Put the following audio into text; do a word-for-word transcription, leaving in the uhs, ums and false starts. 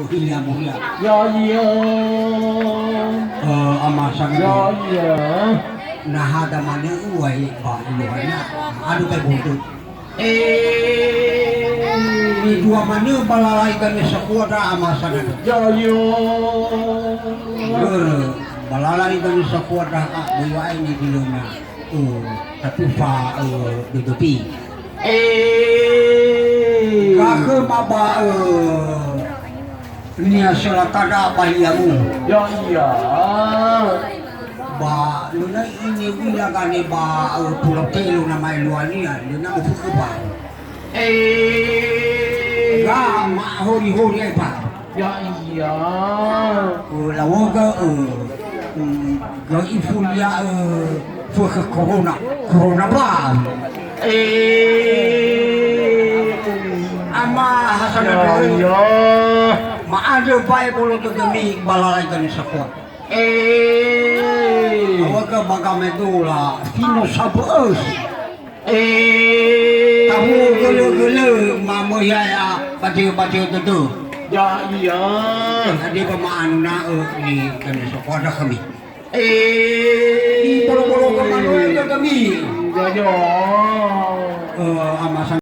Iya, mulia. Ya, iya. Eh, ama sangga. Ya, iya. Nah, ada mana uai ba Yohana. Adu teh buntu. Eh, dua mana balalai kami sekuat ama sangga. Ya, iya. Ber, balalai kami sekuat dah, ah, dua ini di luna. Eh, tapi fa, eh, bedopi. Eh. Gakhö ma ba, eh, Nia selatanda ba hiamu. Ya, iya. Ba luna ini wila gane ba, eh, pulau telu nama eluania, luna ufuku ba. Eh. Ga ma hori-hori ai ba. Ya, iya. Eh, lawoga, eh, mm, ga ifulia, eh, Fö khö corona, corona ba. Eh. Ama Hasan. Ya, Abdul. Ya. Ma'andrö ba'e bolo dödömi ba lalai gani sakoa. Eh. Awöga ba gamedola, fino sabö'ös. Eh. Tahu gölö-gölö, mamöi ya'ia, bajö-bajö dödö. Ya, iya. Hadia ba ma'anuna'ö ni gani sakoa da khömi. Eh. Ibolo-bolo ke manoe ke kami. Ya, ya. Eh, ama sa